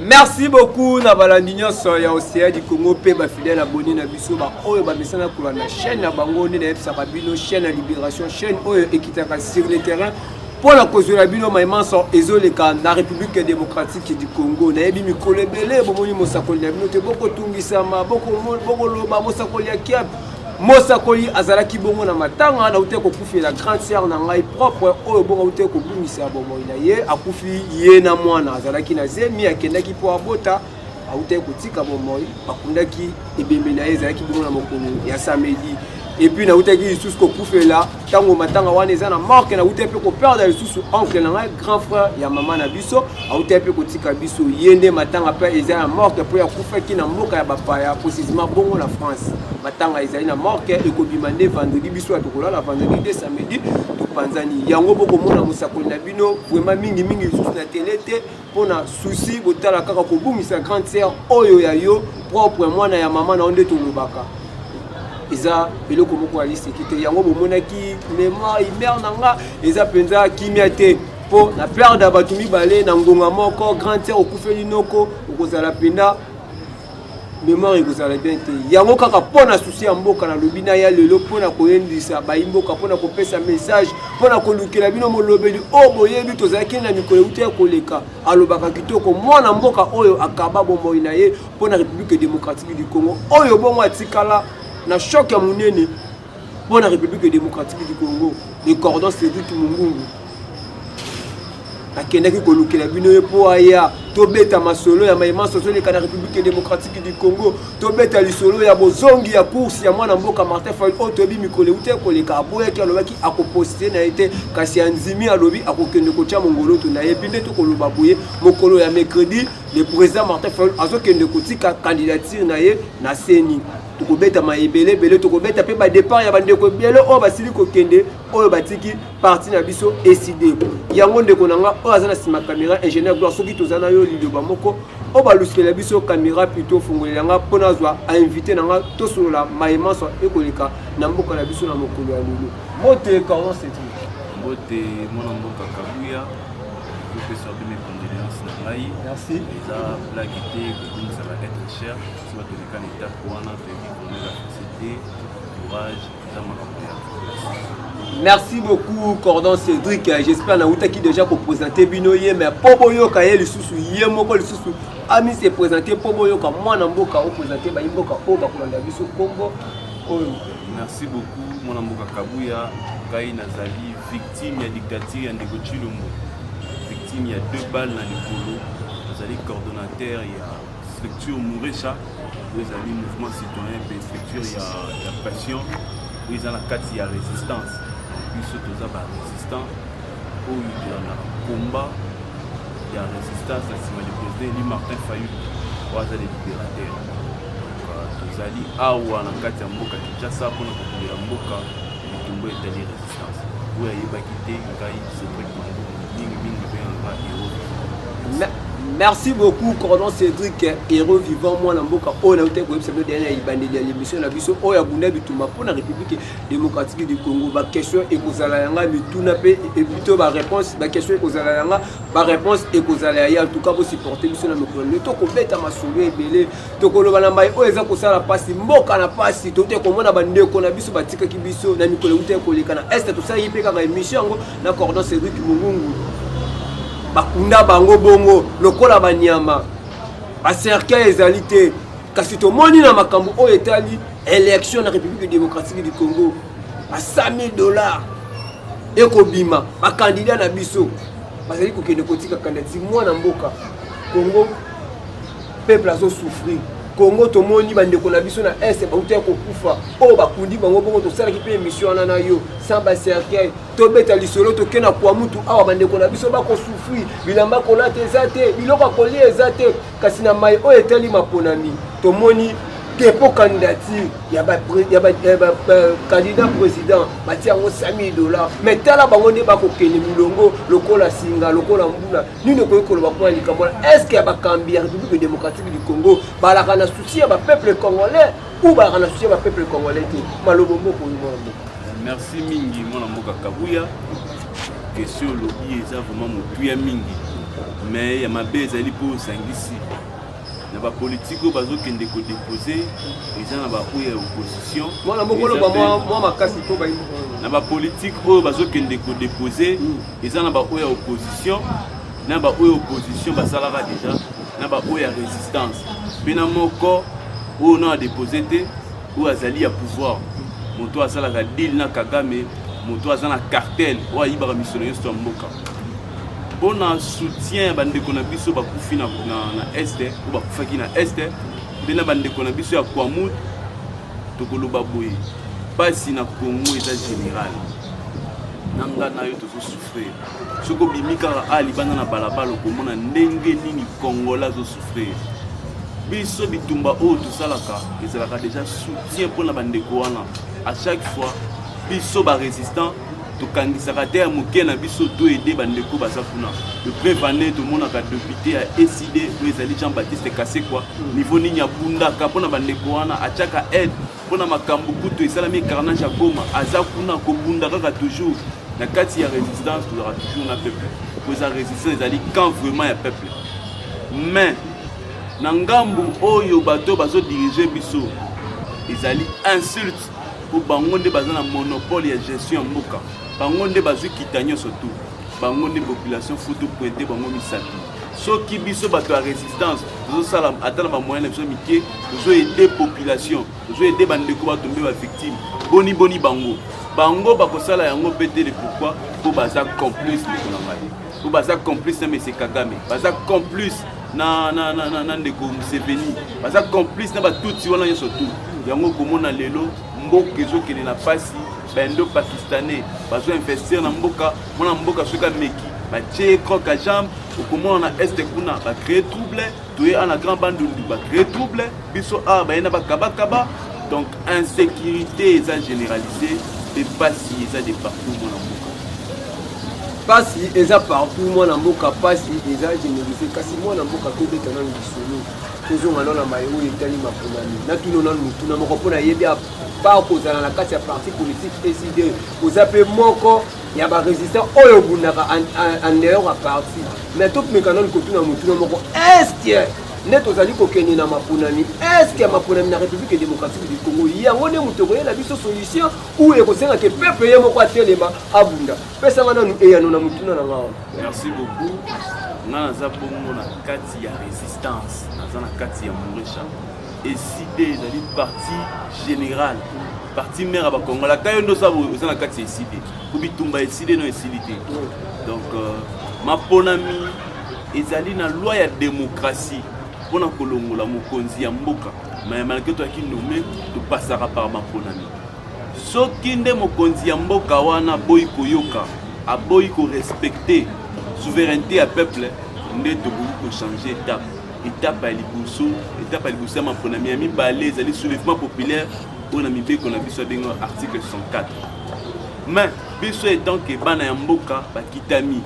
Merci beaucoup na balandi nyonso ya Océan du Congo mpe bafidèle abonné na biso baoyo bamesana kolanda chaîne na bango nde nayebisaka bino chaîne ya libération, chaîne oyo ekitaka sur le terrain mpo na kozwela bino maimanso ezoleka na République démocratique du Congo. Nayebi mikolo ebele bomoni mosakoli na bino te, bokotungisama, bokoloba mosakoli ya kiape. Mosakoli azalaki bongo na matanga, nauti kokufela grande sœur na ngai propre oyo bongo auti kobungisa bomoi na ye. Akufi ye na mwana, azalaki na zemi, akendaki mpo abota, autaki kotika bomoi. Bakundaki ebembe na ye, ezalaki bongo na mokolo ya samedi. Et puis nautaki lisusu kokufela ntango matanga wana eza na morgue, nautaki mpe koperdre lisusu oncle na ngai, grand frère ya mama na biso, autaki mpe kotika biso. Ye nde matanga mpe eza ya morgue mpo akufaki na mboka ya bapaya, précisement bongo na France. Matanga ezali na morgue, ekobima nde vendredi. Biso ya tokolala vendredi de samedi topanzani yango. Bokomona mosakoli na bino vraiment mingimingi lisusu na tele te mpona souci. Botala kaka kobungisa grande sœur oyo ya yo propre, mwana ya mama na yo, nde tolobaka eza eloko moko ya liseki te. Yango bomonaki mémoire humeur na nga eza mpenza kimia te mpo na perdre bato mibale na ngonga moko. Grande sœur okufeli noko, okozala mpenza mémoire ekozala bien te. Yango kaka mpo na souci ya mboka nalobi na ya lelo mpo na koyendisa bayimboka, mpo na kopesa message, mpo na kolukela bino molobeli oyo boyebi tozalaki na mikolo euti ya koleka. Alobaka kitoko, mwana mboka oyo akaba bomoi na ye mpo na République démocratique du Congo, oyo bongo atikala na choc ya monene mpo na République démocratique du Congo, le cordon Cédric Mungungu. Nakendaki kolukela bino ye mpo aya tobeta masolo ya mayemaso toleka na République démocratique du Congo, tobeta lisolo ya bozongi ya course ya mwana mboka Martin Fayulu oyo toyebi mikolo euti koleka aboyaki, alobaki akoposte na ye te, kasi andimi, alobi akokende kotya mongoloto na ye. Mpe nde tokoloba boye, mokolo ya mercredi le président Martin Fayulu azokende kotika candidature na ye na CENI. Tokobeta mayebele ebele, tokobeta mpe badépart ya bandeko ebele oyo basili kokende, oyo batiki parti na biso ECiDé. Yango ndeko na nga oyo aza na nsima caméra, ingénieur Gloire, soki toza na yo liloba moko oyo balusikela biso caméra, plutôt fongolela nga mpo nazwa invité na nga, tosolola mayemanso ekoleka na mboka na biso na mokolo ya lelo. Mbote, cordon Cédric. Mbote, mwana mboka Kabuya. Kopesa mpe mes condoléances na ngai. Merci. Eza blague te kobungisa ba être cher. So bato leka na étape wana, toyebi vraiment eza facile te. Courage, eza makambo ya Merci beaucoup, cordon Cédric. J'espère nautaki déjà koprésente bino ye, mais mpo boyoka ye lisusu, ye moko lisusu ami se présente mpo boyoka mwana mboka oprésente bayi mboka oyo bakolanda biso, nkombo oyo. Merci beaucoup, mwana mboka Kabuya. Ngai nazali victime ya dictature ya ndeko Tshilombo, victime ya deux balles na likolo. Nazali coordonnateur ya structure Muresha oyo ezali mouvement citoyen mpe structure ya pression oyo eza na kati ya résistance. Biso toza barésistant oyo tolandaka combat ya résistance na nsima du président élu Martin Fayulu oyo aza le libérateur. Donc tozali awa na kati ya mboka Kinshasa mpona kokundela mboka bitumba etali résistance. Oyo ayebaki te, ngai Cédric Mangungu, mingimingi babengaka héros. Merci beaucoup, cordon Cédric, héros vivant, mwana mboka oyo nauti koyebisa bino dernier ya ebandeli ya l'émission na biso, oyo abunda bitumba mpo na République démocratique du Congo. Baquestion ekozala yanga mituna mpe plutôt baréponse, baquestion ekozala yanga, baréponse ekozala ya ye. En tout cas bosupporte biso na mikolo lelo, tokobeta masolo ebele, tokoloba na mai oyo eza kosala mpasi mboka na mpasi. Tote komona bandeko na biso batikaki biso na mikolo euti koleka na Est. Tosalaki mpe kaka émission yango na cordon Cédric Mungungu. Bakunda bango bongo lokola banyama, bacercueil ezali te. Kasi tomoni na makambo oyo etali élection na République démocratique du Congo, ba 100 000 $ ekobima, bakandidat na biso bazali kokende kotika candidature. Mwana mboka Congo, peuple azosouffrir. Congo, tomoni bandeko na biso na Est bauti ya kokufa oyo bakundi bango bongo. Tosalaki mpe émission wana na yo sans bacercueil. Tobeta lisolo, toke na Kwamutu awa, bandeko na biso bakosouffrir, bilamba kolata eza te, biloko ya kolia eza te. Kasi na mai oyo etali maponami, tomoni dépôt candidature ya bacandidat président, batia yango 100 000 $, mais tala bango nde bakokende milongo lokola singa, lokola mbula. Nini okoki koloba mpona likambo wana? Est ce que ya bakambi ya République démocratique du Congo balaka na souci ya bapeuple congolais ou balaka na souci ya bapeuple congolais te? Malobo moko oyo, mwana mboka. Merci mingi, mwana mboka Kabuya. Question olobi eza vraiment motuya mingi. Mais ya mabe ezali mpo osangisi na bapolitike oyo bazokende kodepose, eza na baoyo ya opposition. Mwana moko oloba mwa makasi mpo na bapolitike oyo bazokende kodepose, eza na baoyo ya opposition, na baoyo opposition basalaka déjà, na baoyo ya résistance, mpe na moko oyo na adepose te, oyo azali ya pouvoir, moto asalaka deal na Kagame, moto aza na cartel oyo ayibaka misolo nyonso ya mboka. Mpona soutien ya bandeko na biso bakufi na Est, oyo bakufaki na Est, mpe na bandeko na biso ya Kwamut, tokoloba boye: mpasi na Congo eza général. Na nga na yo tozosouffrir. Soki obimi kaka a libanda na balabala, okomona ndenge nini Congolais azosouffrir. Biso bitumba oyo tosalaka ezalaka déjà soutien mpona bandeko wana. À chaque fois, biso barésistant tokangisaka te ya moke na biso toaider bandeko baza kuna. Le preuve ane, tomonaka député ya ECiDé oyo ezali Jean Baptiste Kasekwa, niveau nini abundaka mpona bandeko wana, atiaka aide mpona makambo kutu esalami, carnage ya Goma, aza kuna kobunda kaka. Toujours na kati ya résistance, tozalaka toujours na peuple, po eza résistance, ezali camp vraiment ya peuple. Mais na ngambu oyo bato bazodiriger biso, ezali insulte, mpo bango nde baza na monopole ya gestion ya mboka, bango nde bazwi kita nyonso tu, bango nde population faut topointer bango misapi. Soki biso bato ya résistance tozosala ata na bamoyen na biso mike, tozoaider population, tozoaider bandeko batombe bavictime, boni boni bango bakosala yango mpe te? Le pourquoi? Mpo baza complice, ndeko na ngai, mpo baza complice na monsieur Kagame, baza complice na ndeko Museveni, baza complice na batutsi wana nyonso tu. Yango komona lelo mboka ezokende na pasi, baindo pakistanais bazoinvestir na mboka. Mwana mboka soki ameki, batie croc en jambe. Okomona na Est kuna bacréer trouble, toye a na Grand Bandundu bacréer trouble, biso awa baye na bakabakaba. Donc insécurité eza généralisé mpe pasi eza de partout, mwana mboka. Pasi eza partout, mwana mboka, pasi eza généralisé. Kasi mwana mboka, tobeta nano lisolo, tozonga nano na maye oyo etali maponami. Natuna nano motuna moko mpo nayebi, à part kozala na kati ya parti politique ECiDé, oza mpe moko ya barésistant oyo obundaka en dehors ya parti. Mais tomeka nano kotuna motuna moko: est-ce nde tozali kokende na maponami, est-ce maponami na République démocratique du Congo yango nde moto ekoyela biso solution, ou ekosengaka peuple ye moko atelema, abunda? Pesanga nanu eyano na motuna na nga wana. Merci beaucoup. Nga naza bongo na kati ya résistance, naza na kati ya Muresha. ECiDé ezali parti général, parti mère ya bakongola. Ata yo nde oza boye, oza na kati ya ECiDé, po bitumba ECiDé no esili te. Donc maponami ezali na loi ya démocratie mpona kolongola mokonzi ya mboka. Mais malgré toyaki nommé, topasaka par maponami. Soki nde mokonzi ya mboka wana aboyi koyoka, aboyi korespecter souveraineté ya peuple, nde tokoki kochanger étape. Étape ya liboso ya maponami, ya mibale ezali soulèvement populaire oyo na mibeko na biso abenga article 104. Mais biso étant que bana ya mboka bakitami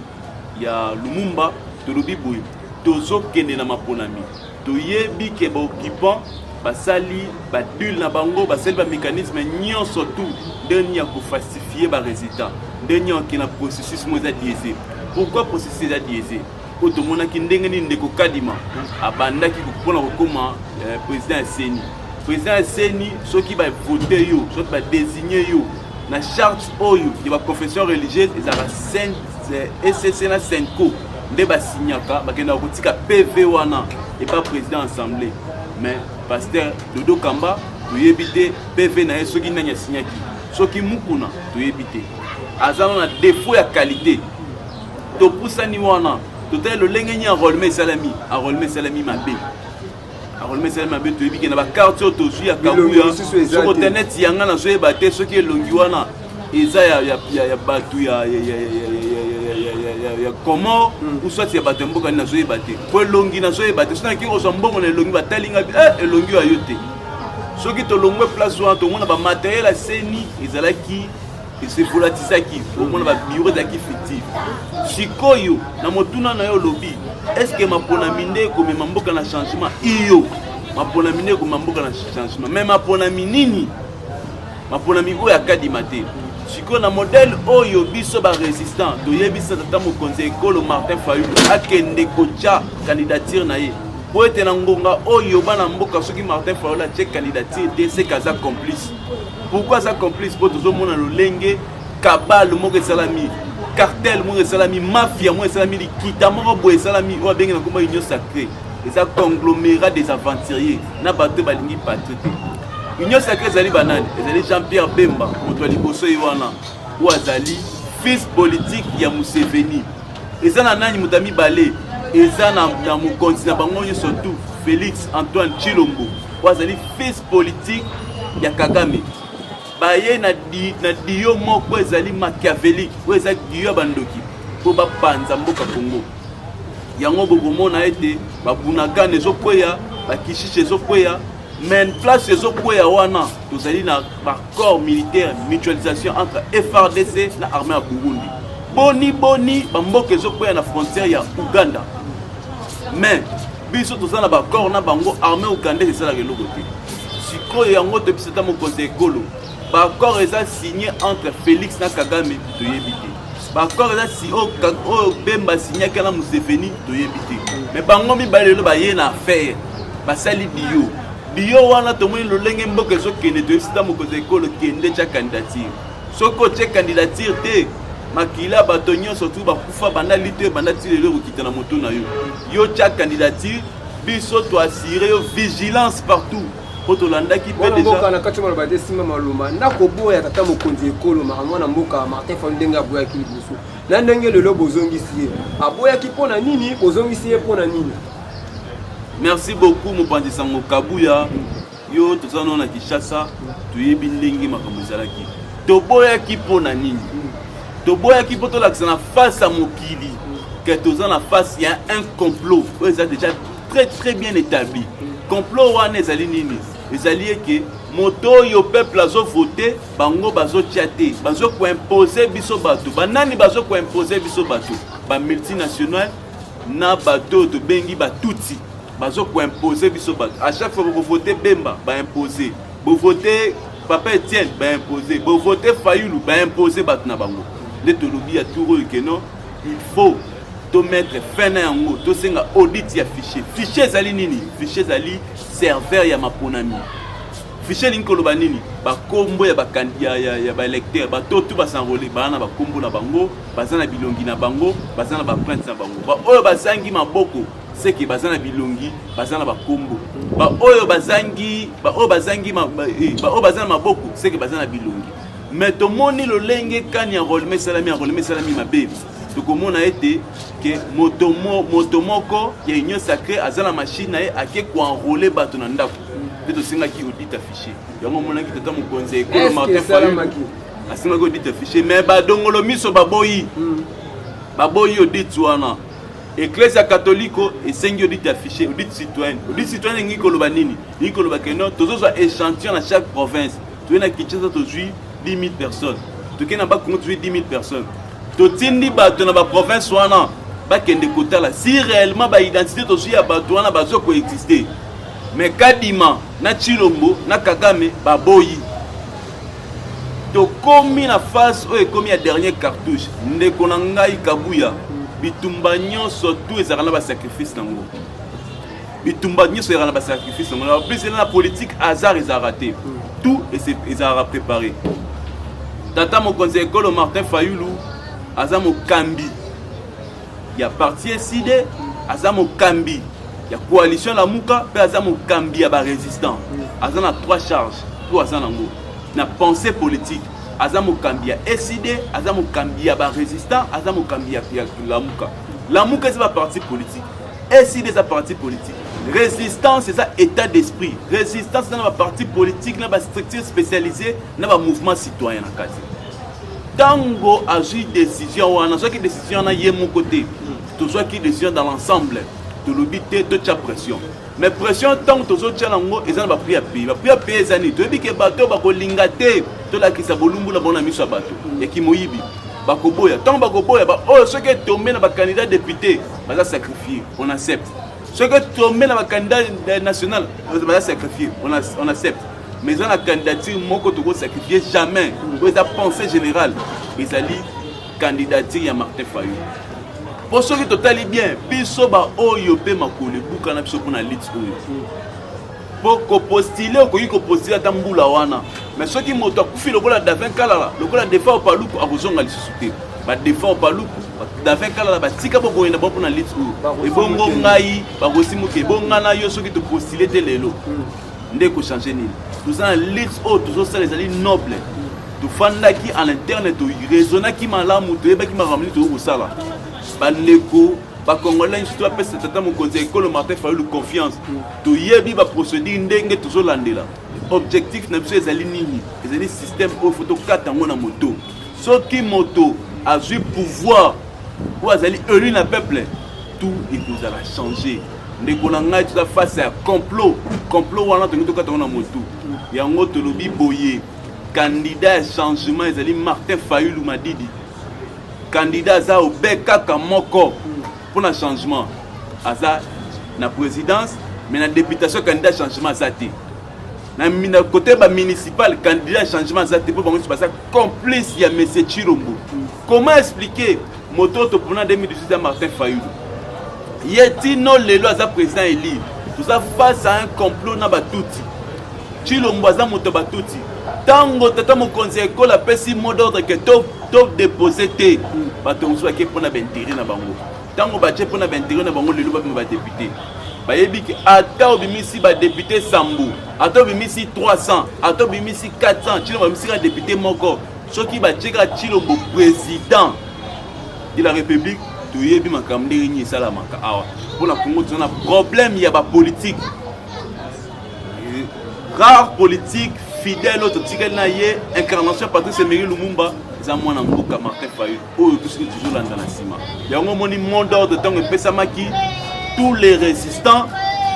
ya Lumumba, tolobi boye: tozokende na maponami. Toyebi ke baoccupant basali badeal na bango, basali bamécanisme nyonso tu ndenge ya kofalsifier barésultat, ndenge ya kokende na processus moko eza biaisé. Pourquoi processus eza biaisé? Oyo tomonaki ndenge nini ndeko Kadima abandaki mpona kokóma président ya CENI. Président ya CENI, soki bavote yo, soki badésigne yo na charte oyo ya baconfession religieuse, ezalaka ECC na CENCO nde basignaka, bakendaka kotika PV wana epa président assemblée. Mais pasteur Dodo Kamba, toyebi te PV na ye soki nani asignaki, soki Mukuna, toyebi te. Aza na défaut ya qualité. Topusani wana, totali lolenge nini enrôlement esalami. Enrôlement esalami mabe, enrôlement esalami mabe. Toyebi ke na bacarte oyo tozwi ya Kabuya, soki ote neti yanga, nazoyeba te soki elongi wana eza ya bato ya Comore ou soit ya bato ya mboka nini, nazoyeba te. Po elongi nazoyeba te. Soki naki kozwa mbongo na elongi, batali nga elongi oyo ayo te. Soki tolongwe place wana, tomona bamatériel ya CENI ezalaki esevolatisaki, omona babureau ezalaki fictive. Sikoyo na motuna na yo, olobi: est-ce maponami nde ekomema mboka na changement? Iyo, maponami nde ekomema mboka na changement. Mais maponami nini? Maponami oyo akadima te. Sikoyo na modèle oyo biso ba résistant toyebisa tata mokonzi ya ekolo Martin Fayulu akende kotya candidature na ye mpo ete na ngonga oyo bana mboka soki Martin Fayulu atie candidature te seke aza complice. Pourquoi aza complice? Mpo tozomona lolenge kabale moko esalami, cartel moko esalami, mafia moko esalami, likita moko boye esalami oyo abengi na nkombo union sacrée. Eza conglomérat des aventuriers na bato balingi patrie te. Union sacrée ezali banani? Ezali Jean-Pierre Bemba, moto ya liboso ye wana, oyo azali fils politique ya Museveni. Eza na nani moto ya mibale? Eza na, na mokonzi na bango nyonso tout, Félix Antoine Tshilombo, oyo azali fils politique ya Kagame. Baye na, di, na dio moko ezali machiavélique, oyo eza dio ya bandoki mpo bapanza mboka Congo. Yango bokomona ete babunagana ezokweya, bakishisha ezokweya, mais place ezokweya wana tozali na baccord militaire mutualisation entre FRDC na armée ya Burundi. Boni boni bamboka ezokweya na frontière ya Uganda, mais biso toza na baccord na bango, armée ougandaise esalaka eloko te. Sikoyo yango toyebisa ata mokonzi ya ekolo, baaccord eza signé entre Félix na Kagame toyebi te, baaccord eza si oyo Bemba signaki na Museveni toyebi te, mais bango mibale lelo baye na affaire, basali bio bio wana. Tomoni lolenge mboka ezokende, toyebisi ta mokonzi ya ekolo kende tya candidature. Soki otie candidature te, makila bato nyonso tu bakufa banda lito ebanda ti lelo ekokita na moto na yo. Yo tya candidature, biso toassure yo vigilance partout mpo tolandaki mpe mwana mboka na kati maloba te nsima maloma nakoboya tata mokonzi ekolo mwana mboka Martin Fayulu ndenge aboyaki liboso na ndenge lelo bozongisi ye. Aboyaki mpo na nini? Bozongisi ye mpo na nini? Merci beaucoup mopanzi sango Kabuya. Yo toza nano na Kinshasa, toyebi ndenge makambo ezalaki. Toboyaki mpo na nini? Toboyaki mpo tolakisa na face ya mokili ke toza na face ya un complot oyo eza déjà très très bien établi. Complot wana ezali nini? Ezali eke moto oyo peuple azovote, bango bazotia te, bazokoimpose biso bato. Banani bazokoimpose biso bato? Bamultinational na bato oyo tobengi batutsi bazokoimpose biso bato. À chaque fois bokovote Bemba, baimpose. Bovote Papa Etienne, baimpose. Bovote Fayulu, baimpose bato na bango. Nde tolobi ya tour oyo keno il faut tomettre fin na yango, tosenga audit ya fichier. Fichier ezali nini? Fichier ezali serveur ya maponami. Fichier elingi koloba nini? Bakombo ya baélecteur, bato tu bas'enrôle, baa na bakombo na bango, baza na bilongi na bango, baza na baempreinte na bango. Baoyo bazangi maboko seke baza na bilongi, baza na bakombo. Baoyo bazangi, baoyo bazangi, baoyo baza na maboko seke baza na bilongi. Mais tomoni lolenge kani enrôlement esalami, enrôlement esalami mabe. Tokomona ete ke moto, moto moko ya union sacrée aza na machine na ye, ake koenrôle bato na ndako. Nde tosengaki audit ya fichier. Yango omonaki tata mokonzi ya ekolo Martin Fayulu asengaki audit ya fichier, mais badongolo miso baboyi, baboyi audit wana. Ecclesia Catolico esengi audit ya fichier, audit citoyenne. Audit citoyenne elingi koloba nini? Elingi koloba ke non, tozozwa échantillon na chaque province. Toye na Kinshasa, tozwi 10 000 personnes, tokei na Bakongo, tozwi 10 000 personnes, totindi bato na baprovince wana bakende kotala si réellement baidentité tozwi ya bato wana bazo koexiste. Mais Kadima na Tshilombo na Kagame baboyi. Tokomi na phase oyo ekomi ya dernier cartouche. Ndeko na ngai Kabuya, bitumba nyonso tu ezalaka na basacrifice nango, bitumba nyonso ezalaka na basacrifice nango. Na plus na politique hasard ezalaka te, tout ezalaka préparé. Tata mokonzi ya ekolo Martin Fayulu aza mokambi ya parti ECiDé, aza mokambi ya coalition Lamuka mpe aza mokambi ya barésistant. Aza na trois charges to aza nango na pensée politique. Aza mokambi ya ECiDé, aza mokambi ya barésistant, aza mokambi ya Lamuka. Lamuka eza baparti politique, ECiDé eza parti politique, résistance eza état d'esprit. Résistance eza na baparti politique, na bastructure spécialisée, na bamouvement citoyen na kati. Ntango azwi décision wana, azwaki décision wana ye moko te, tozwaki décision dans l'ensemble. Tolobi te totya pression, mais pression ntango tozotia yango eza na baprix ya pays. Baprix ya pays eza nini? Toyebi ke bato bakolinga te tolakisa bolumbu na bango na miso ya bato ya kimoyibi. Bakoboya. Ntango bakoboya, baoyo soki etombe na bacandidat député baza sacrifié, on accepte. Soki etombe na bacandidat national baza sacrifié, on accepte. Mais eza na candidature moko tokosacrifie jamais, oyo eza pensée générale, ezali candidature ya Martin Fayulu. Mpo soki totali bien, biso baoyo mpe makolo ebukana biso mpona lutte oyo, mpo kopostuler, okoki kopostuler ata mbula wana, mais soki moto akufi lokola Davin Kalala, lokola Defao Paluku, akozonga lisusu te. Badefao Paluku, Davin Kalala batika bokoyenda bango mpona lutte oyo. Ebongo ngai, bakosi moke, ebonga na yo, soki topostuler te lelo, nde ekochange nini? Toza na lutte oyo tozosala, ezali noble. Tofandaki en interne, toraisonnaki malamu, toyebaki makambo nini tokoki kosala. Bandeko bacongolais nyonso, bapesa tata mokonzi ya ekolo Martin Fayulu confiance. Toyebi baprocédure ndenge tozolandela. Objectif na biso ezali nini? Ezali système oyo faut tokata yango na moto. Soki moto azwi pouvoir oyo azali élu na peuple, tout ekozala change. Ndeko na ngai, toza face ya complot. Complot wana tolingi tokata yango na motu. Yango tolobi boye: candidat ya changement ezali Martin Fayulu Madidi. Candidat aza obe kaka moko mpona changement, aza na présidence, mais na députation candidat changement aza te. Na côté bamunicipal, candidat changement aza te, mpo bango nyonso baza complice ya monsieur Tshilombo. Comment expliquer moto oyo topona 2018 ya Martin Fayulu, ye tino lelo aza président élu? Toza face à un complot na Batutsi. Tshilombo aza moto ya Batutsi. Ntango tata mokonzi ya ekole apesi mot d'ordre ke todépose te, bato mosusu bake mpona baintérêt na bango. Ntango batie mpona baintérêt na bango, lelo babima badéputé. Bayebi ke ata obimisi badéputé sambo, ata obimisi 300, ata obimisi 400, Tshilombo abimisi kaka député moko. Soki batie kaka Tshilombo président de la République, toyebi makambo ndenge nini esalamaka awa. Mpona Kongo, toza na problème ya bapolitique rare. Politique fidèle oyo totikali na ye, incarnation Patrice Emery Lumumba, eza mwana mboka Martin Fayulu, oyo biso tozolanda na nsima. Yango omoni mot d'ordre ntango epesamaki, tous les résistants,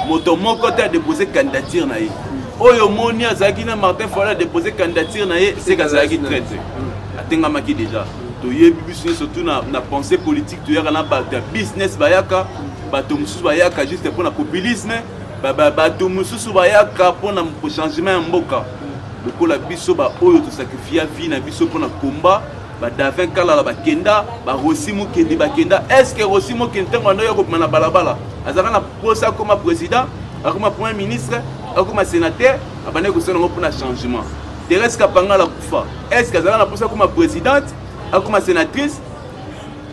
moto moko te adépose candidature na ye. Oyo omoni azalaki na Martin Fayulu adépose candidature na ye, seke azalaki traître, atengamaki déjà. Toyebi biso nyonso surtout na pensée politique, toyaka na bato ya business, bayaka, bato mosusu bayaka juste mpona populisme, bato mosusu bayaka mpona changement ya mboka. Lokola biso baoyo tosacrifia vie na biso mpona komba, badavin Kalala bakenda, barosi Mokendi bakenda. Est ce que Rosi Mokendi, ntango ando ya kobima na balabala, azalaka na posa akoma président, akoma premier ministre, akoma sénateur? Abandaki kosala yango mpona changement. Thérèse Kapangala kufa, est ce que azalaka na posa akoma présidente, akoma sénatrice?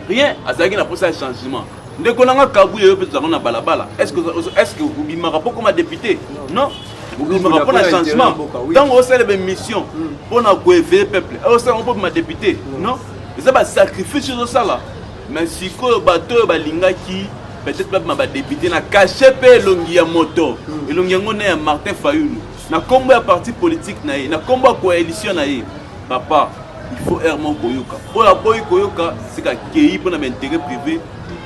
Rien, azalaki na posa ya changement. Ndeko nanga Kabuya, yo mpe tozalaka na balabala, est ce que obimaka mpo koma député? Non, obimaka mpona changement. Ntango osala bamission mpona koéveiller peuple, osala mpo bima député? Non, eza basacrifice ozosala. Mais sikoyo bato oyo balingaki peut-être babima badéputé na cachet mpe elongi ya moto, elongi yango nde ya Martin Fayulu, na nkombo ya parti politique na ye, na nkombo ya coalition na ye. Papa, il faut heure moko koyoka. Oyo aboyi koyoka, sika akei mpona baintérêt privé.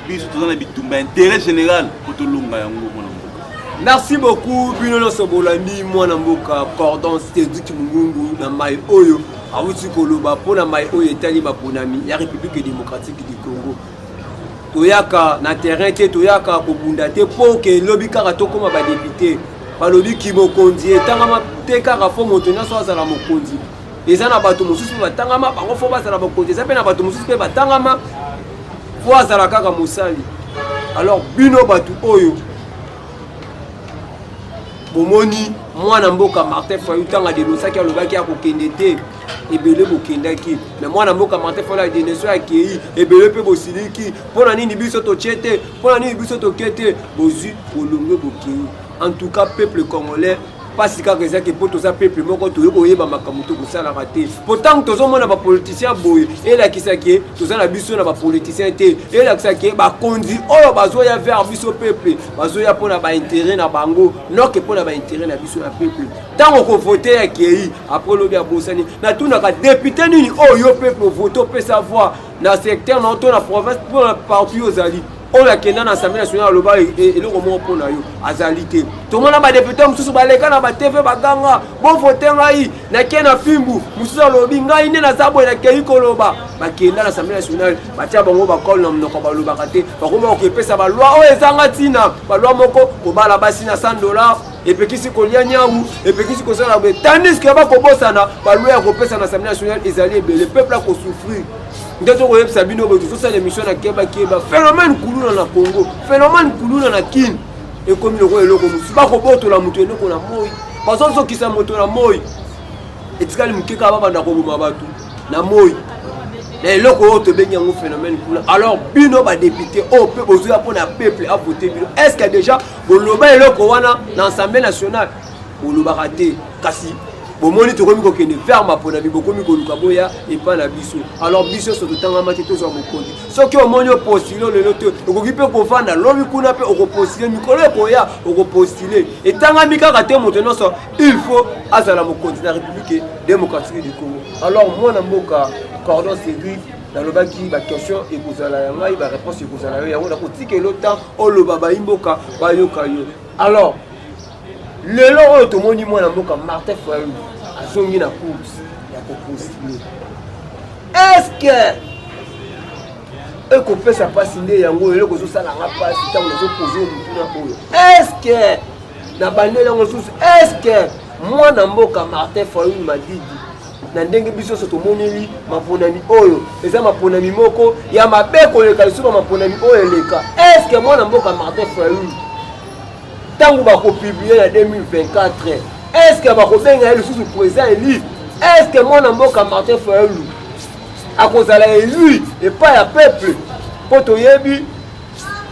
Biso toza na bitumba intérêt général mpo tolonga yango, mwana mboka. Merci beaucoup bino nyonso bolandi mwana mboka Cordon Cédrik Mungungu na mai oyo awuti koloba mpona mai oyo etali maponami ya République démocratique du Congo. Toyaka na terrain te, toyaka kobunda te mpo ke elobi kaka tokóma badéputé. Balobi mokonzi etangama te kaka faut moto nyonso azala mokonzi. Eza na bato mosusu mpe batangama, bango faut bazala bakonzi. Eza mpe na bato mosusu mpe batangama, faut azala kaka mosali. Alors bino bato oyo bomoni mwana mboka Martin Fayulu, ntango adénonçaki, alobaki akokende te, ebele bokendaki. Mais mwana mboka Martin Fayulu adénoncer, akei, ebele mpe bosiliki: mpo na nini biso totie te? Mpo na nini biso toke te? Bozwi, bolongwe, bokei. En tout cas, peuple congolais, mpasi kaka ezaki mpo toza peuple moko toyei koyeba makambo tokosalaka te. Po ntango tozomona bapoliticien boye, elakisaki toza na biso na bapoliticien te, elakisaki bakonzi oyo bazoya vers biso peuple, bazoya mpona baintérêt na bango, noke mpona baintérêt na biso ya peuple. Ntango kovote, akei, après lobi abosani. Natunaka: député nini oyo yo peuple ovote, opesa voix na secteur na to na province, mpona partout ozali, oyo akenda na Assemblée nationale, aloba eloko moko mpo na yo? Azali te. Tomona badéputé mosusu baleka na baTV, baganga: "Bovote ngai, nakei na fimbu." Mosusu alobi: "Ngai nde naza boye, nakei koloba." Bakenda na Assemblée nationale, batia bango bakole na monoko, balobaka te. Bakoma kokepesa baloi oyo ezanga ntina, baloi moko kobala basi na 100 dollar. Epekisi kolia nyau, epekisi kosala boye, tandis que bakobosana baloi ya kopesa na Assemblée nationale ezali ebele, peuple akosouffrir. Nde tokoyebisa bino boye, tozosala émission na kebakeba. Phénomène kuluna na Congo, phénomène kuluna na Kin ekomi lokola eloko mosusu. Bakobotola moto eloko na moi, bazozokisa moto na moi, etikali moke kaka babanda koboma bato na moi na eloko oyo tobengi yango phénomène kuna. Alors bino badéputé oyo mpe bozoya mpo na peuple avote bino, est ce que déjà boloba eloko wana na Assemblée nationale? Bolobaka te, kasi bomoni tokomi kokende vers maponami, bokomi koluka boya epai na biso. Alors biso nyonso totangama te tozwa mokonzi. Soki omoni opostule lelo te, okoki mpe kovanda lobi kuna mpe okopostule, mikolo ekoya okopostule. Etangami kaka te moto nyonso il faut azala mokonzi na République démocratique du Congo. Alors mwana mboka Cordon Cédric, nalobaki baquestion ekozala ya ngai, baréponse ekozala yo. Yango nakotikela temps oloba, bayimboka bayoka yo. Alors lelo oyo tomoni mwana mboka Martin Fayulu azongi na course ya kopostule. Est-ce ekopesa mpasi? Nde yango eloko ezosalanga mpasi ntango nazopose motuna oyo. Est-ce na bandeli yango lisusu, est-ce mwana mboka Martin Fayulu Madidi, na ndenge biso nyonso tomoneli maponami oyo eza maponami moko ya mabe koleka lisusu bamaponami oyo eleka, est-ce mwana mboka Martin Fayulu, ntango bakopublier na 2024, est-ce bakobenga ye lisusu président élu? Est-ce mwana mboka Martin Fayulu akozala élu epai ya peuple? Mpo toyebi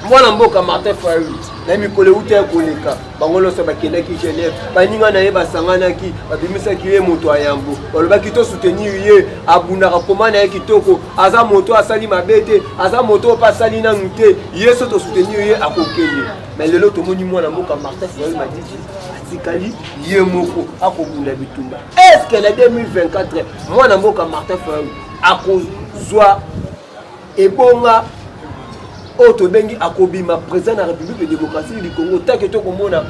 mwana mboka Martin Fayulu, na mikolo euta ya koleka, bango nyonso bakendaki Genève, baninga na ye basanganaki, babimisaki ye moto ya yambo, balobaki tosoutenir ye, abundaka koma na ye kitoko, aza moto asali mabe te, aza moto oyo mpe asali nanu te, ye so tosoutenir ye akokende. Mais lelo tomoni mwana mboka Martin Fayulu Madidi atikali ye moko akobunda bitumba. Est ce que na 2024 mwana mboka Martin Fayulu akozwa ebonga oyo tobengi akobima président na République démocratique du Congo, take tokomona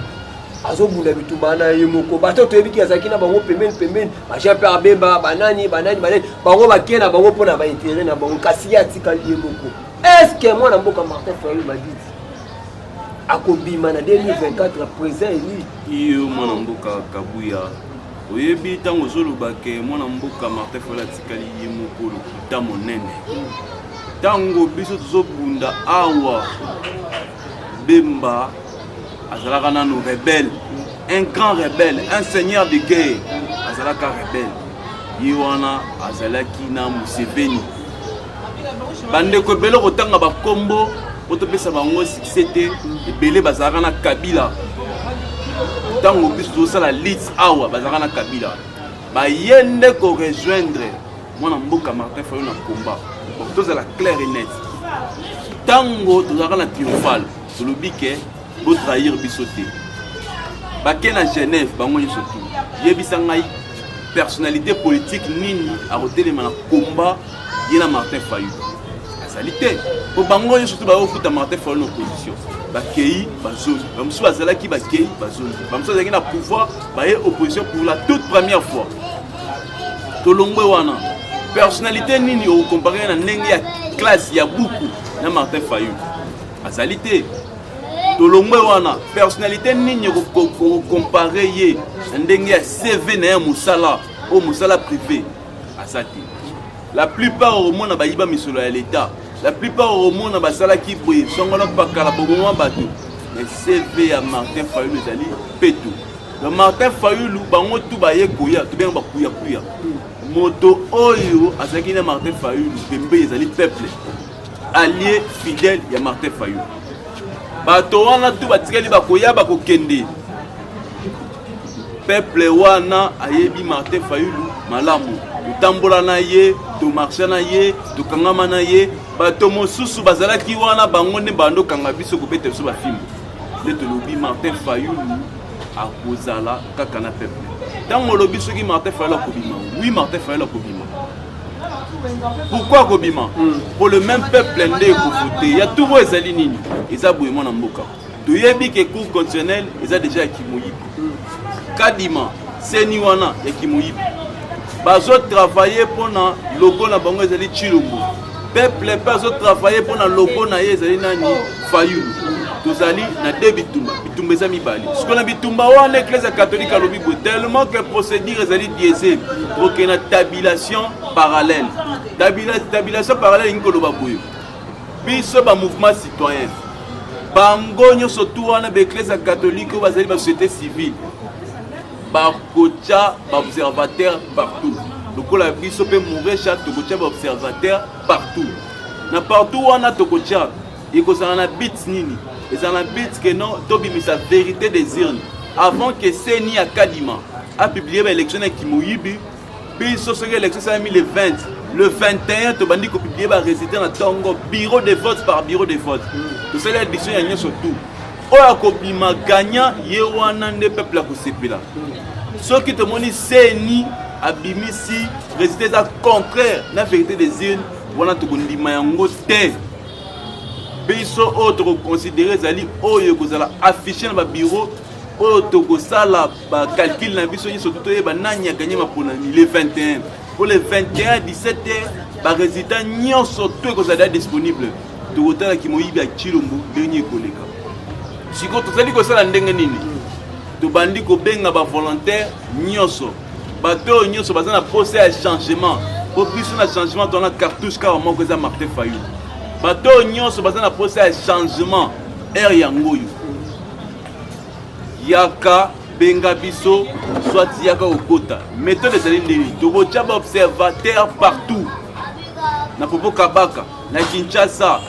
azobunda bitumba na ye moko? Bato toyebiki azalaki na bango pembeni pembeni, bajean pierre Bemba, banani banani banani, bango bakei na bango mpo na baintérêt na bango, kasi ye atikali ye moko. Est ce que mwana mboka Martin Fayulu Madidi akobima na 2024 président élu? Iyo, mwana mboka Kabuya, oyebi ntango ozoloba ke mwana mboka Martin Fayulu atikali ye moko, lokuta monene. Ntango biso tozobunda awa, Bemba azalaka nano rebelle, un grand rebelle, un seigneur de guerre. Azalaka rebelle ye wana, azalaki na Museveni. Bandeko ebele kotanga bakombo po topesa bango succès te, ebele bazalaka na Kabila. Ntango biso tozosala lutte awa, bazalaka na Kabila, baye nde korejoindre mwana mboka Martin Fayulu na combat. Donc tozala clair et net, ntango tozalaka na triomphal, tolobi ke botrahir biso te. Bake na Genève bango nyonso tu. Yebisa ngai personnalité politique nini akotelema na combat ye na Martin Fayulu? Azali te, po bango nyonso tu bakofuta Martin Fayulu na opposition. Bakei, bazongi, bamosusu bazalaki, bakei, bazongi, bamosusu bazalaki na pouvoir, baye opposition pour la toute première fois. Tolongwe wana, personnalité nini okocomparer na ndenge ya classe ya buku na Martin Fayulu? Azali te. Tolongwe wana, personnalité nini okocomparer ye na ndenge ya CV na ye, mosala oyo, mosala privé? Aza te. La plupart okomona bayiba misolo ya l'État, la plupart okomona basalaki boye songono pakala boboma bato, mais CV ya Martin Fayulu ezali peto. Donc Martin Fayulu, bango tu baye koya, tobenga bakuyakuya. Moto oyo azalaki na Martin Fayulu pembe ezali peuple, allié fidèle ya Martin Fayulu. Bato wana tu batikali bakoya, bakokende, peuple wana ayebi Martin Fayulu malamu. Totambola na ye, tomarcha na ye, tokangama na ye. Bato mosusu bazalaki wana, bango nde bandokanga biso, kobeta biso bafimbo. Nde tolobi Martin Fayulu akozala kaka na peuple. Ntango olobi soki Martin Fayulu akobima, oui, Martin Fayulu akobima. Pourquoi akobima? Pour le même peuple nde ekovote ya tour oyo. Ezali nini? Eza boye, mwana mboka, toyebi ke Cour constitutionnelle eza déjà ya kimoyibi. Kadima seni wana ya kimoyibi, bazotravaille mpona logo na bango ezali Tshilombo. Peuple mpe azotravaille mpona logo na ye ezali nani? Fayulu. Tozali na de bitumba. Bitumba. Bitumba eza mibale. Sikoyo na bitumba wana, Eklese catholique alobi boye: tellement que procédure ezali biaisée, tokokende na tabulation parallèle. Tabulation parallèle elingi koloba boye: biso bamouvement citoyen, bango nyonso tu wana, baeklese catholique oyo bazali basociété civile, bakotya baobservateur partout. Lokola biso mpe Muresha, tokotya baobservateur partout. Na partout wana tokotya, ekozala na but nini? Ezala na but ke non, tobimisa vérité des urnes avant que CENI ya Kadima apublie baélection na kimoyibi. Biso soki élection esalami le 20, le 21 tobandi kopublie barésultat na ntongo, bureau de vote par bureau de vote. Tosali addition ya nyonso tout, oyo akobima gagnant, ye wana nde peuple akosepela. Soki tomoni CENI abimisi résultat eza contraire na vérité des urnes wana, tokondima yango te. Biso oyo tokoconsidere ezali oyo ekozala affiché na babureau oyo tokosala bacalcul na biso nyonso, to toyeba nani aganye maponami le 21. Po le 21, 17 heures, barésultat nyonso to ekozala disponible. Tokotalaki moyibi ya Tshilombo ndenge ekoleka. Sikoyo tozali kosala ndenge nini? Tobandi kobenga bavolontaire nyonso, bato oyo nyonso baza na posa ya changement, po biso na changement tona cartouche kaka moko, eza Martin Fayulu. Bato oyo nyonso baza na posa ya changement, heure yango oyo, yaka, benga biso, soit yaka kokota. Méthode ezali ndeni? Tokotya baobservateur partout, na Popo Kabaka, na Kinshasa,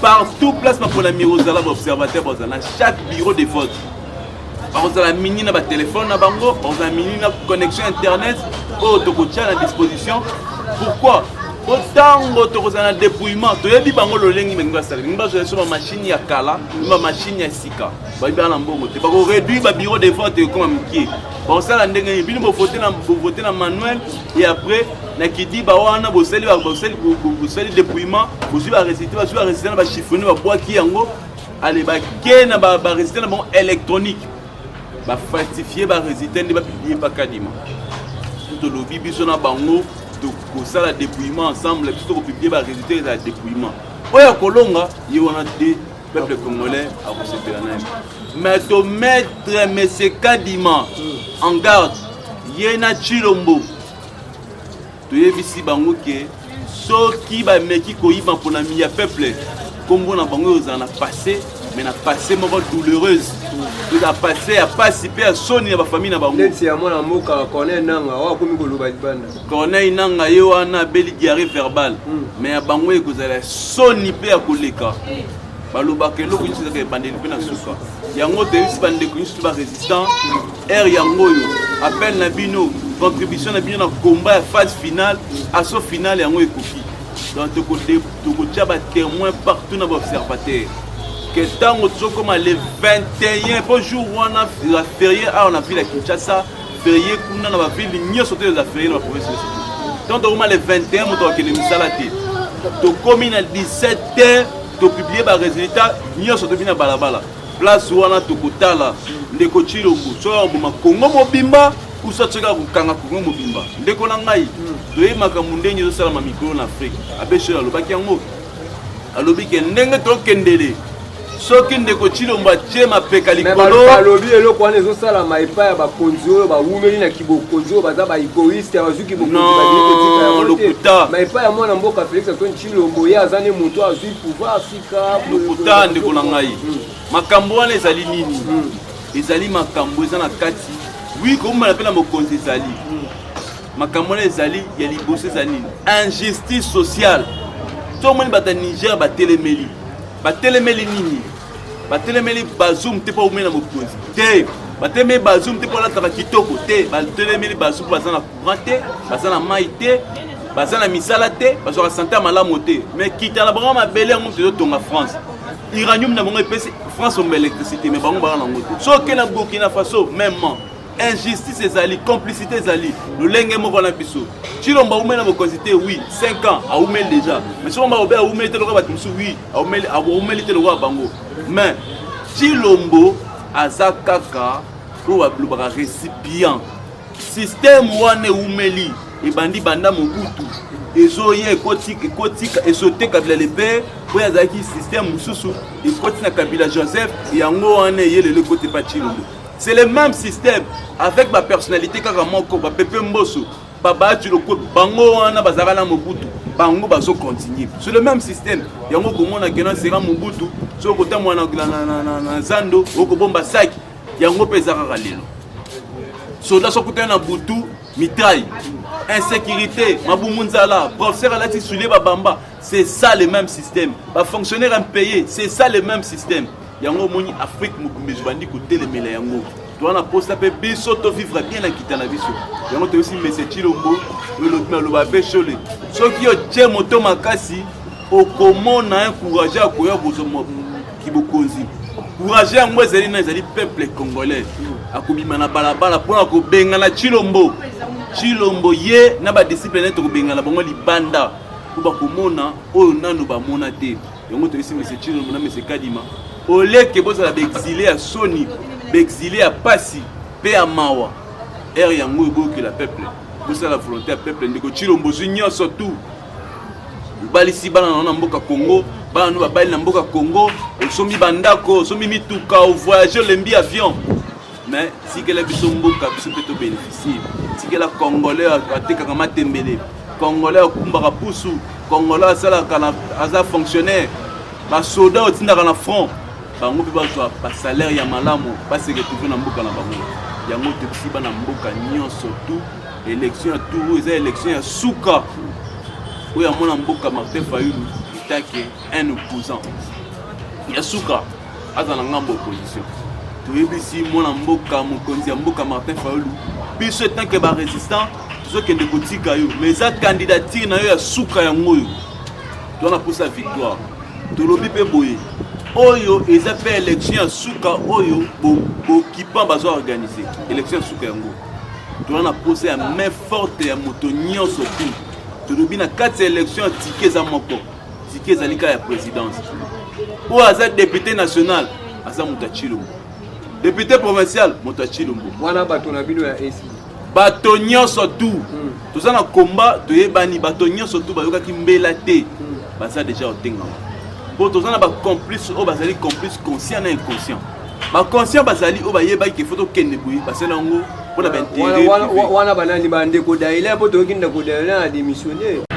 partout place maponami ekozala, baobservateur bazala na chaque bureau de vote. Bakozala mini na batelefone na bango, bakozala mini na connexion internet oyo tokotia na disposition. Pourquoi? Po ntango tokozala na dépouillement, toyebi bango lolenge balingi basala. Balingi bazwa biso bamashine ya kala, bamashine ya sika, bayebi na mbongo te. Bakoréduire babureau de vote, ekoma mike. Bakosala ndenge nini? Bino bovote na manuel et après na kidiba wana bosali bosali dépouillement, bozwi barésultat, bazwi barésultat na bachiffonne, babwaki yango. Ale, bake na barésultat na bango électronique, bafalsifie barésultat nde bapublie. Bakadima, tolobi biso na bango tokosala dépouillement ensemble. Biso tokopublie barésultat, ezala dépouillement. Oyo akolonga, ye wana te, peuple congolais akosepela na ye. Mais tomettre monsieur Kadima en garde, ye na Tshilombo. Toyebisi bango ke soki bameki koyiba mponami ya peuple, nkombo na bango ezala na passé, mais na passé moko douloureuse, eza passé ya pasi mpe ya soni ya bafamille na bango. Neti ya mwana mboka Corneille Nanga oyo akomi koloba libanda. Corneille Nanga, ye wana abeli diarrhée verbale, mais ya bango ekozala ya soni mpe ya koleka. Balobaka eloko nyonso ezaka ebandeli mpe na suka. Yango toyebisi bandeko nyonso to barésistant, heure yango oyo, appel na bino, contribution na bino na combat ya phase finale, assaut final, yango ekoki. Donc tokotia batémoin partout na baobservateur, ke ntango tozokoma le 21, mpo jour wana eza férié awa na ville ya Kinshasa, férié kuna na baville nyonso te, eza férié na baprovince nyonso te. Ntango tokoma le 21, moto akende misala te. Tokomi na 17 heures, topublie barésultat nyonso, tobi na balabala. Place wana tokotala ndeko Tshilombo soki akoboma Kongo mobimba usa, soki akokanga Kongo mobimba. Ndeko na ngai, toyebi makambo ndenge ezosalama mikolo na Afrique. Abesho alobaki yango, alobi ke ndenge tokendele, soki ndeko Tshilombo atie mapeka likolo. Balobi eloko wana ezosalama epai ya bakonzi oyo bawumeli na kibokonzi, oyo baza baégoïste, bazwi kibokonzi, balingi kotika yango te. Lokuta. Ma epai ya mwana mboka Félix Antoine Tshilombo, ye aza ne moto azwi pouvoir sika. Lokuta, ndeko na ngai. Makambo wana ezali nini? Ezali makambo eza na kati. Wi, komona mpe na mokonzi ezali makambo wana. Ezali ya liboso ezali nini? Injustice sociale. So omoni bato ya Niger batelemeli, batelemeli nini? Batelemeli Bazoum te mpo aumeli na mokonzi te, batelemeli Bazoum te mpo alataka kitoko te. Batelemeli Bazoum mpo baza na courant te, baza na mai te, baza na misala te, bazwaka sante ya malamu te. Mais kita na bango mabele, yango moto ezotonga France. Uranium na bango epesi France omba électricité, mais bango baka nango te. Soki na Burkina Faso, mêmement, injustice ezali, complicité ezali lolenge moko na biso. Tshilombo aumeli na bokonzi te. Oui, 5 ans aumeli déjà, mais soki baobe aumeli te lokola bato mosusu, oui, aumeli te lokola bango, mais Tshilombo aza kaka oyo balobaka récipient. Système wana eumeli, ebandi banda Mobutu. Ezoya ekoti ekotika esote Kabila le père oyo azalaki système mosusu, ekoti na Kabila Joseph. Yango wana eye lelo ekoti epa Tshilombo. C'est le même système avec bapersonnalité kaka moko, bapepe Mboso, babati loko bango wana bazalaka na Mobutu, bango bazocontinue c'est le même système. Yango komona kena sera Mobutu, soki okotambola na zando, okobomba saki. Yango mpe eza kaka lelo. Soda soki okutani na butu, mitraille, insécurité, mabumu nzala, professeur alati soulier babamba. C'est ça le même système. Bafonctionnaire impayé, c'est ça le même système. Yango omoni Afrique mobimba ezobandi kotelemela yango. Toza na posa mpe biso tovivre bien na kita na biso. Yango toyosi mese Tshilombo oyo aloba mpe shole, soki otie moto makasi, okomona un courage akoya kozwa kibokonzi. Courage yango ezali na ezali peuple congolais akobima na balabala mpona kobengana Tshilombo. Tshilombo ye na badisciple nete tokobengana bango libanda mpo bakomona oyo nanu bamona te. Yango toyesi mese Tshilombo na mese Kadima, oleke bozala baexilé ya soni, baexilé ya pasi mpe ya mawa. Ere yango eboyokela peuple, bosala volonté ya peuple. Ndeko Tshilombo, ozwi nyonso tu, obalisi bana na na mboka Congo, bana no babali na mboka Congo, osombi bandako, osombi mituka, ovoyage, olembi avion, mais tikela biso mboka, biso mpe tobénéficie. Tikela Congolais atekaka matembele, Congolais akumbaka pusu, Congolais asalaka, aza fonctionnaire, basoda otindaka na front, bango mpe bazwa basalaire ya malamu, base retrouve na mboka na bango. Yango tobisi bana mboka nyonso tu, élection ya tour eza élection ya suka oyo ya mwana mboka Martin Fayulu etake un opposant ya suka aza na ngambo opposition. Toyebisi mwana mboka, mokonzi ya mboka Martin Fayulu, biso etanke barésistant tozokende kotika yo, mais eza candidature na yo ya suka. Yango oyo toza na posa victoire. Tolobi mpe boye, oyo eza mpe élection ya suka oyo bokipan bazo organise, élection ya suka. Yango toza na posa ya main forte ya moto nyonso tu. Tolobi na kati ya élection ya ticket eza moko, ticket ezali kaka ya présidence. Oyo aza député national aza moto ya Tshilombo, député provincial moto ya Tshilombo. Wana bato na bino ya esi. Bato nyonso tu toza na komba, toyebani. Bato nyonso tu bayokaki mbela te, baza déjà otengama, mpo toza na bacomplice oyo bazali complice conscient na inconscient. Baconscient bazali oyo bayebaki ke faut tokende boye, basala yango mpona baintérêt. Wana banani? Bandeko Daila? Mpo toyoki ndeko Daila na démissionné.